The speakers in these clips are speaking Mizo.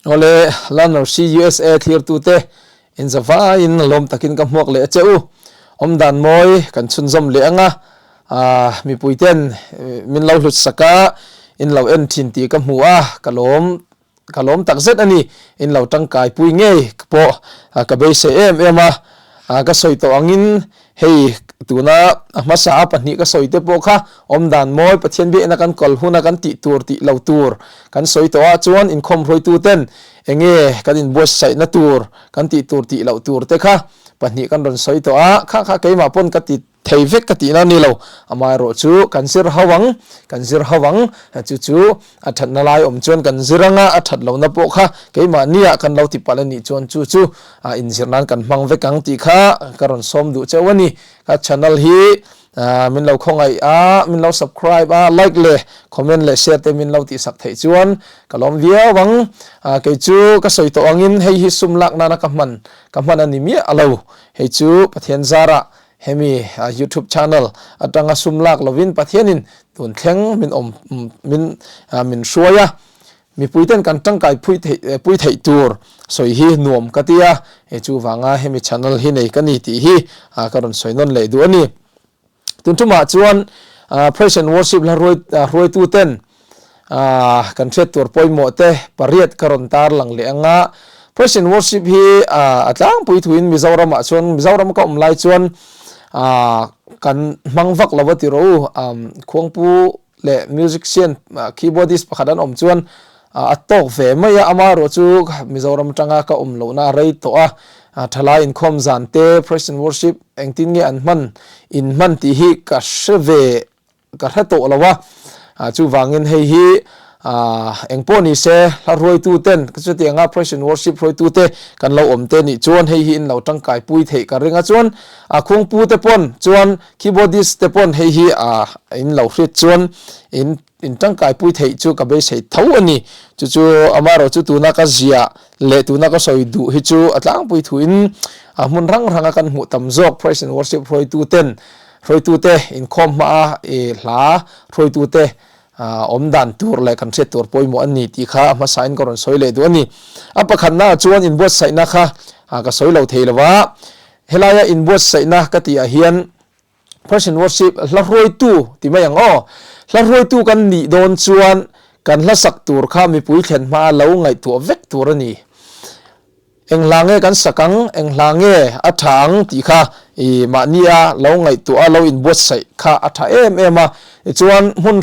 Awle, Lanorsi USA thlirtute inzavaiin lawm takin ka hmuak leh a che u. Awmdan mawi kan chhunzawm leh ang a, mipuiten min lo hlut sak a, in lo en thin tih ka hmu a, ka lawm ka lawm tak zet a ni. In lo tangkai pui ngei pawh ka beisei em em a, ka sawi tawh angin Hei, tuna a hmasa a pahnih ka sawi te pawh kha awmdan mawi Pathian biakna kan kal huna kan tih tur tih lo tur kan sawi tawh ah chuan inkhawm hruaitu ten enge kan inbuatsaihna tur kan tih tur tih loh tur te kha pahnih kan rawn sawi tawh a, kha kha keimah pawn ka ti thei vek ka tihna a ni lo, amaherawh chu kan zir ho ang, kan zir ho ang, chu chu A thatna lai awm chuan kan zir anga a that lohna pawh kha keimahniah kan lo ti palh a nih chuan chu chu inzir nan kan hmang vek ang tih kha ka rawn sawm duh cheu a ni. Ka channel hi min lo khawngaih a, min lo subscribe a, like leh comment leh share te min lo tihsak theih chuan ka lawm viau ang. Kei chu ka sawi tawh angin hei hi sum lak nana ka hman ka hman a ni miah lo. Hei chu Pathian zarah Hemi YouTube channel atanga sum lak lovin Pathianin tun thleng min awm min min hruai a, mipuiten kan tangkai phui theih pui theih tur sawi hi nuam ka ti a, hei chuvanga hemi channel hi nei ka ni tih hi ka rawn sawi nawn leh duh a ni. Tun tumah chuan Praise and Worship hla hruai hruaituten Kan hriat tur pawimawh te pariat ka rawn tar lang leh ang a, Praise and Worship hi a tlangpui thuin Mizoramah chuan Mizoram ka awm lai chuan kan hmang vak lo a ti rawh u, khuangpu leh musician keyboardist pakhat an awm chuan a tawk ve mai a, amaherawh chu Mizoram atanga ka awm lohna a rei tawh a, thalai inkhawm zan te Praise and Worship engtin nge an hman in hman tih hi ka hre ve Ka hre tawh lo a, chuvangin hei hi eng pawh ni se hla hruaitu ten chutianga praise and worship hruaitu te kan lo awm te nih chuan hei hi in lo tangkai pui theih ka ring a, chuan a khuangpu te pawn chuan keyboardist te pawn hei hi in lo hriat chuan in in tangkai pui theih chu ka beisei tho a ni. Chu chu amaherawh chu tuna ka ziah leh tuna ka sawi duh hi chu a tlangpui thuin a hmun hrang hranga kan hmuh tam zawk praise and worship hruaitu ten Hruaitute inkhawm hmaa i hla hruaitute awm dan tur leh kan hriat tur pawimawh an ni tih kha a hmasain ka rawn sawi leh duh a ni. A pakhatnaah chuan inbuatsaihna kha ka sawi lo thei lo a, helaia inbuatsaihna ka tihah hian Praise and Worship hla hruaitu ti mai ang aw. Hla hruaitu kan nih dawn chuan kan hla sak tur kha mipui thlen hmaa lo ngaihtuah vek tur a ni. Eng hla nge kan sak ang, eng hla nge a tha ang tih kha i mahnia lo ngaihtuah a, lo inbuatsaih kha a tha em em a. Tichuan hmun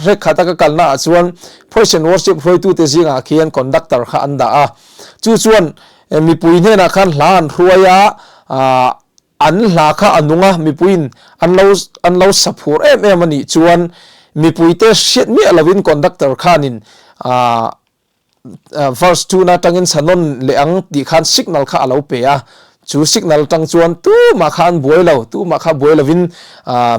hrekhata ka kalna ah chuan Praise and Worship hruaitute zingah khian conductor kha an dah a. Chu chuan mipui hnenah khan hla an hruai a, an hla kha a nung a, mipuiin an lo an lo sa phur em em a nih chuan mipuite hriat miah lovin conductor khanin Verse 2 na atangin sa nawn leh ang tih khan signal kha a lo pe a, chu signal atang chuan tumah kha an buai lo, tumah kha buai lovin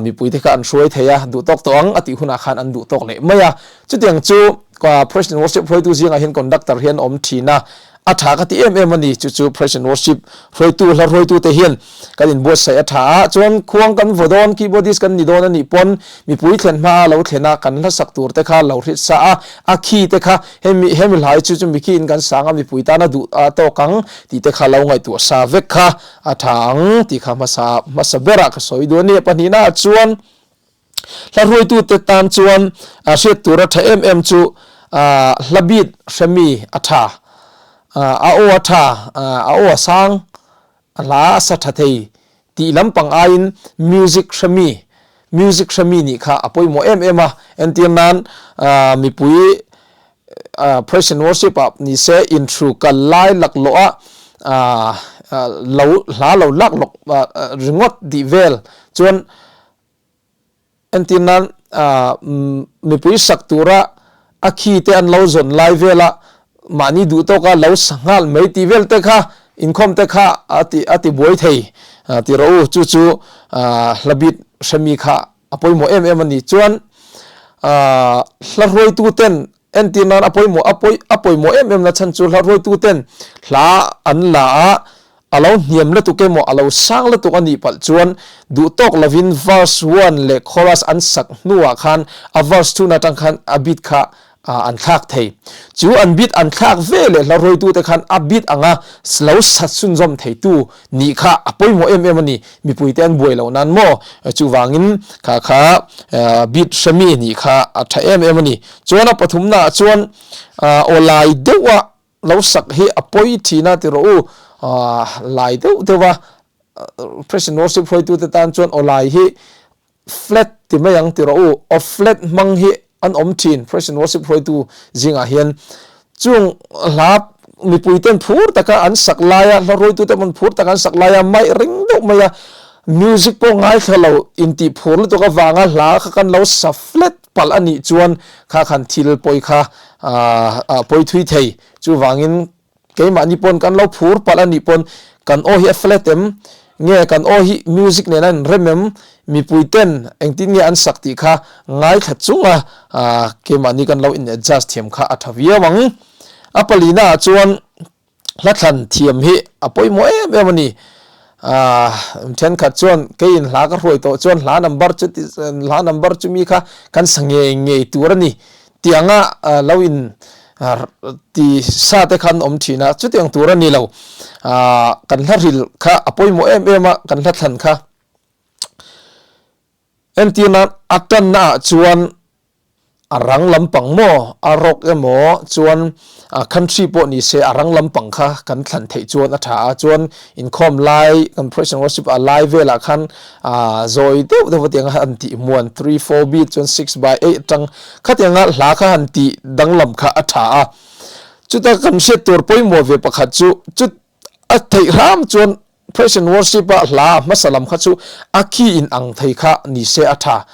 mipuite kha an hruai thei a, duh tawk tawh ang a tih hunah khan an duh tawk leh mai a. Chutiang chu Praise and Worship hruaitu zingah hian conductor hian awm thin a, a tha ka ti em em a ni. Chu chu Praise and Worship hruaitu hla hruaitute hian kan inbuatsaih a tha a, chuan khuang kan vaw dawn, keyboardist kan ni dawn a nih pawn mipui thlen hma a lo thlen a, kan hla sak tur te kha lo hrit sa a, a khi te kha hemi hemi hlai chu chu mikhi in kan sang a mipui tan a duh a tawk ang tih te kha lo ngaihtuah sa vek kha a tha ang tih kha hmasa hmasa berah ka sawi duh a ni. Pahnihna ah chuan hla hruaitute tan chuan a hriat tur a tha em em chu hla bit hremi a tha, a aw a tha, a aw a sang A hla a sa tha thei tih lampang aiin music hremi, music hremi nih kha a pawimawh em em a. Entir nan mipui praise and worship ah ni se inthu kal lai laklawh a lo hla lo laklawk ringawt tih vel chuan Entir nan mipui sak tura a khi te an lo zawn lai vela mahni duh tawka lo sa nghal mai tih vel te kha inkhawm te kha a ti a ti buai thei ti rawh u. Chu chu hla bit hremi kha a pawimawh em em a ni. Chuan hla hruaitu ten entir nan a pawimawh a pawi a pawimawh em em na chhan chu hla hruaitu ten hla an la a A lo hniam lutuk emaw a lo sang lutuk a nih palh chuan duh tawk lovin verse one leh chorus an sak hnuah khan a verse 2 na atang khan a beat kha an thlak thei. Chu an beat an thlak ve leh hla hruaitute khan a beat anga lo sa chhunzawm theitu nih kha a pawimawh em em a ni. Mipuite an buai loh nan maw? Chuvangin kha kha beat hremi nih kha a tha em em a ni. Chuan a pathumnaah chuan aw lai deuha lo sak hi a pawi thin a ti rawh u. Lai deuh deuha Praise and Worship hruaitute tan chuan aw lai hi Flat ti mai ang ti rawh u, aw flat hmang hi an awm thin Praise and Worship hruaitu zingah hian. Chung hla mipui ten phur taka an sak laia, hla hruaitu te pawn phur taka an sak laia mai ring deuh mai a, music pawh ngaithla lo intih phur lutuk avanga hla kha kan lo sa flat palh a nih chuan kha khan thil pawi kha a pawi thui thei. Chuvangin Keimahni pawn kan lo phur palh a nih pawn kan aw hi a flat em? Nge kan aw hi music nen a inrem em? Mipui ten engtin nge an sak tih kha ngaithla chunga keimahni kan lo in adjust thiam kha a tha viau ang. A palina ah chuan hla thlan thiam hi a pawimawh em em a ni. Thenkhat chuan keiin hla ka hruai tawh chuan hla number chu hla number chumi kha kan sa ngei ngei tur a ni. Tianga lo in ti sa te khan awm thin a, chutiang tur a ni lo. Kan hla hril kha a pawimawh em em a, kan hla thlan kha. Entir nan a tanna ah chuan a rang lampang maw, a rock emaw chuan country pawh ni se a rang lampang kha kan thlan theih chuan a tha a, chuan inkhawm lai kan praise and worship a lai velah khan Aaa zawi deuh deuh a tiang a han tih muan three four beat chuan six by eight atang khatianga hla kha han tih danglam kha a tha a. Chuta kan hriat tur pawimawh ve pakhat chu chu a theih hram chuan praise and worship a hla hmasa lam kha chu a key in ang thei kha ni se a tha.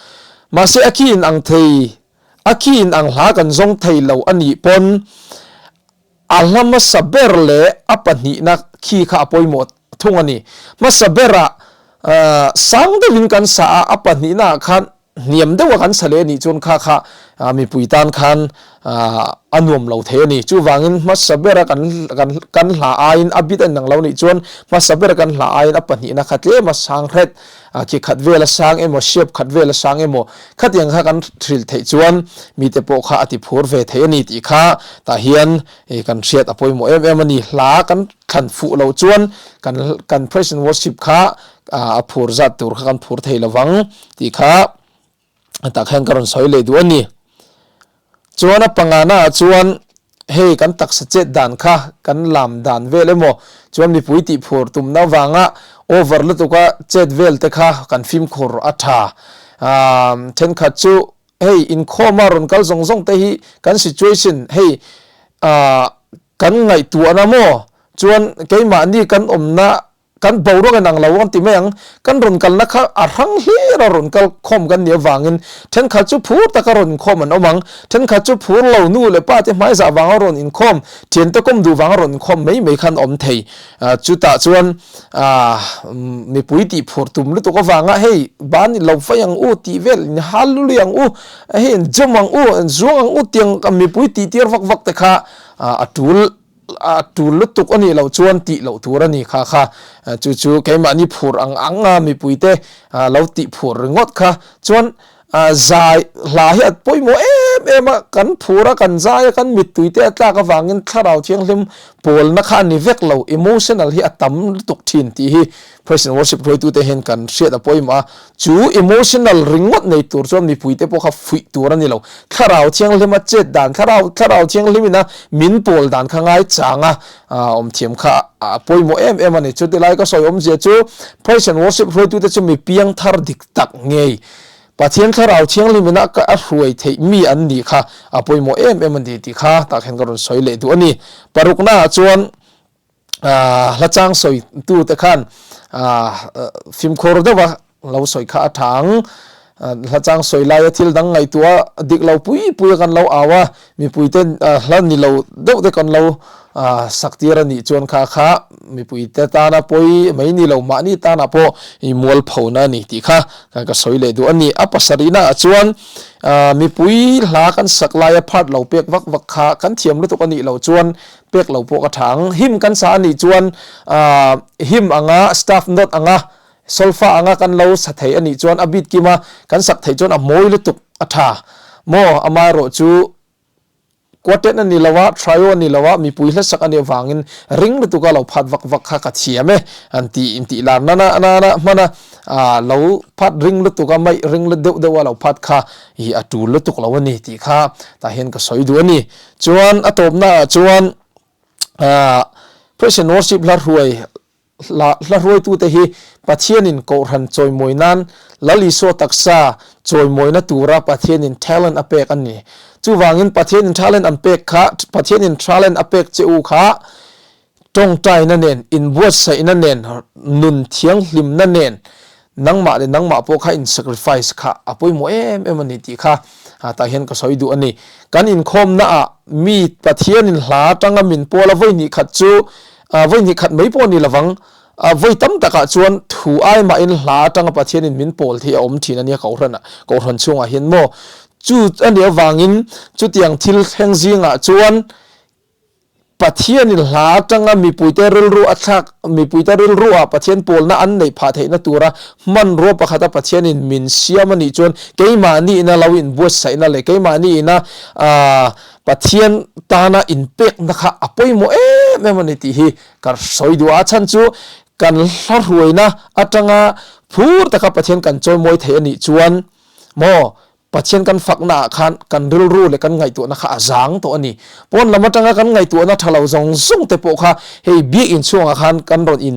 Mahse a key in ang thei a key in ang hla kan zawng thei lo a nih pawn A hla hmasa ber leh a pahnihna khi kha a pawimawh thung a ni. Hmasa berah sang deuhin kan sa a, a pahnihnaah khan hniam deuha kan sa leh a nih chuan kha kha mipui tan khan a nuam lo thei a ni. Chuvangin hmasa bera kan kan hla aiin a bit a inang lo nih chuan hmasa bera kan hla aiin a pahnihna kha tlem a sang hret, khi khat vel a sang emaw, hriap khat vel a sang emaw Khatiang kha kan hrilh theih chuan mite pawh kha a ti phur ve thei a ni tih kha tah hian kan hriat a pawimawh em em a ni. Hla kan thlan fuh loh chuan kan kan praise and worship kha a phur zat tur kha kan phur thei lovang tih kha tah khan ka rawn sawi leh duh a ni. Chuan a pangana ah chuan hei kan taksa chet dan kha kan lam dan vel emaw chuan mipui tih phur tumna avanga over lutuka chet vel te kha kan fimkhur a tha. Thenkhat chu hei inkhawma rawn kal zawng zawng te hi kan situation hei kan ngaihtuahna maw chuan keimahni kan awmna Kan boruak in ang lo ang ti mai ang, kan rawn kalna kha a hrang hlir a rawn kal khawm kan nih avangin thenkhat chu phur taka rawn inkhawm an awm ang, thenkhat chu phur lo nu leh pa te hmaizah vanga rawn inkhawm, thiante kawm duh vanga rawn inkhawm mai mai khan awm thei. Chutah chuan mipui tih phur tum lutuk avanga hei ban lo fai ang u tih vel in hallelujah ang u, hei in jawm ang u, in zuang ang u tiang mipui tih tir vak vak te kha a tul. A tul lutuk a nih loh chuan tih loh tur a ni kha kha. Chu chu keimahni phur ang ang a mipuite lo tih phur ringawt kha chuan zai hla hi a pawimawh em em a, kan phur a kan zai a kan mittuite a tlak avangin thlarau thianghlim pawlna kha a ni vek lo, emotional hi a tam lutuk thin tih hi Praise and Worship hruaitute hian kan hriat a pawimawh a, chu emotional ringawt nei tur chuan mipuite pawh kha fuih tur a ni lo. Thlarau Thianghlima chet dan, thlarau thlarau Thianghlimina min pawl dan kha ngai changa awm thiam kha a pawimawh em em a ni. Chuti lai ka sawi awmzia chu Praise and Worship hruaitute chu mi piangthar dik tak ngei, Pathian Thlarau Thianghlimina ka a hruai theih mi an nih kha a pawimawh em em a ni tih kha tah khan ka rawn sawi leh duh a ni. Paruknaah chuan hla chang sawi tu te khan fimkhur deuh a lo sawi kha a tha ang hla chang sawi laia thil dang ngaihtuah dik lo pui pui a kan lo au a mipui te hla ni lo deuh te kan lo sak tir a nih chuan kha kha mipui te tana pawi mai ni lo mahni tana pawh i mualphona a ni tih kha ka sawi leh duh a ni a pasarihna ah chuan mipui hla kan sak laia part lo pek vak vak kha kan thiam lutuk a nih loh chuan Pek lo pawh ka tha ang. Hymn kan sa a nih chuan hymn anga staff note anga solfa anga kan lo sa thei a nih chuan a beat kima kan sak theih chuan a mawi lutuk a tha maw amaherawh chu. Quartet a ni lo a, trio a ni lo a, mipui hlasak a nih avangin ring lutuka lo phat vak vak kha ka thiam e an ti intih lar nana nana hman a, ah lo phat ring lutuka maih ring deuh deuh a lo phat kha i a tul lutuk lo a ni tih kha tah hian ka sawi duh a ni. Chuan a tawpna ah chuan ah Praise and Worship hla hruai Hla hla hruaitute hi Pathianin Kohhran chawimawi nan Lal Isua taksa chawimawina tura Pathianin talent a pek a ni. Chuvangin Pathianin talent an pek kha Pathianin talent a pek che u kha tawngtaina nen, inbuatsaihna nen, nun thianghlimna nen nangmah leh nangmah pawh kha in sacrifice kha a pawimawh em em a ni tih kha tah hian ka sawi duh a ni. Kan inkhawmna ah mi Pathianin hla atanga min pawl a vawi hnih khat chu vawi hnih khat mai pawh a ni lovang, vawi tam takah chuan thu ai mahin hla atanga Pathianin min pawl hi a awm thin a nia Kohhran ah Kohhran chhungah hian maw chu a nih avangin chutiang thil thleng zingah chuan Pathianin hla atanga mipuite rilru a thlak, mipuite rilruah Pathian pawlna an neih phah theihna tura hmanrua pakhata Pathianin min siam a nih chuan keimahniina lo inbuatsaihna leh keimahniina Pathian tana inpekna kha a pawimawh em em a ni tih hi ka sawi duh a. A chhan chu kan hla hruaina atanga phur taka Pathian kan chawimawi thei a nih chuan maw Pathian kan fakna ah khan kan rilru leh kan ngaihtuahna kha a zang tawh a ni. Pawn lam atanga kan ngaihtuahna tha lo zawng zawng te pawh kha hei biakinn chhungah khan kan rawn in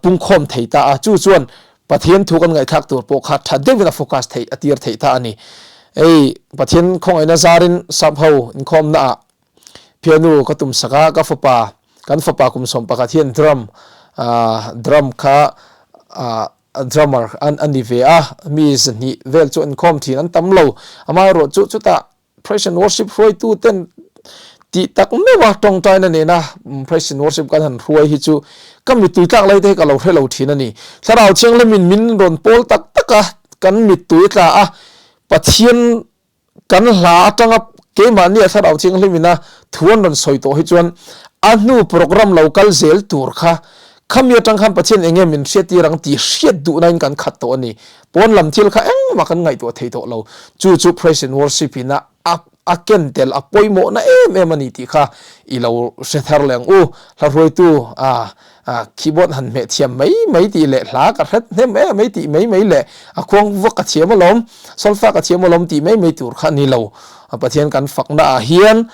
pungkhawm thei ta a, chu chuan Pathian thu kan ngaihthlak tur pawh kha tha deuhin a focus theih a tir theih ta a ni. Hei Pathian khawngaihna zarin sap ho inkhawmna ah piano ka tum sak a, ka fapa kan fapa kum 11 hian drum drum kha Drummer an a ni ve a, mi zahnih vel chu an khawm thin an tam lo. Amaherawh chu chutah Praise and Worship hruaitu ten tih tak meuh a tawngtaina nena Praise and Worship kan han hruai hi chu ka mittui tlak lai te hi ka lo hre lo thin a ni. Thlarau Thianghlimin min rawn pawl tak tak a, kan mittui tla a, Pathian Kan hla atanga keimahni a thlarau thianghlim ina thu an rawn sawi tawh hi chuan a hnu program lo kal zel tur kha khami atang khan Pathian eng nge min hriattir ang tih hriat duhna in kan khat tawh a ni. Pawn lam thil kha engmah kan ngaihtuah thei tawh lo. Chu chu Praise and Worship ina a a ken tel a pawimawhna em em a ni tih kha i lo hre thar leh ang u. Hla hruaitu a Keyboard han hmeh thiam mai mai tih leh hla ka hret hnem em mai tih mai mai leh a khuang vak ka thiam alawm, solfa ka thiam alawm tih mai mai tur kha a ni lo. Pathian kan fakna ah hian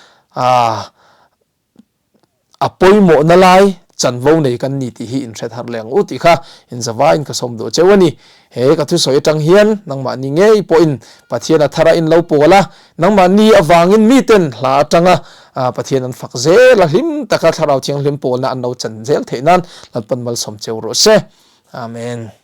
a pawimawhna lai chanvo nei kan ni tih hi inhret har leh ang u tih kha inzavaiin ka sawm duh cheu a ni. He ka thusawi atang hian nangmahni ngei pawhin Pathian a thar a in lo pawl a, nangmahni avangin miten hla atanga Pathian an fak zel a, hlim taka Thlarau Thianghlim pawlna an lo chan zel theih nan Lalpan malsawm cheu rawh se. Amen.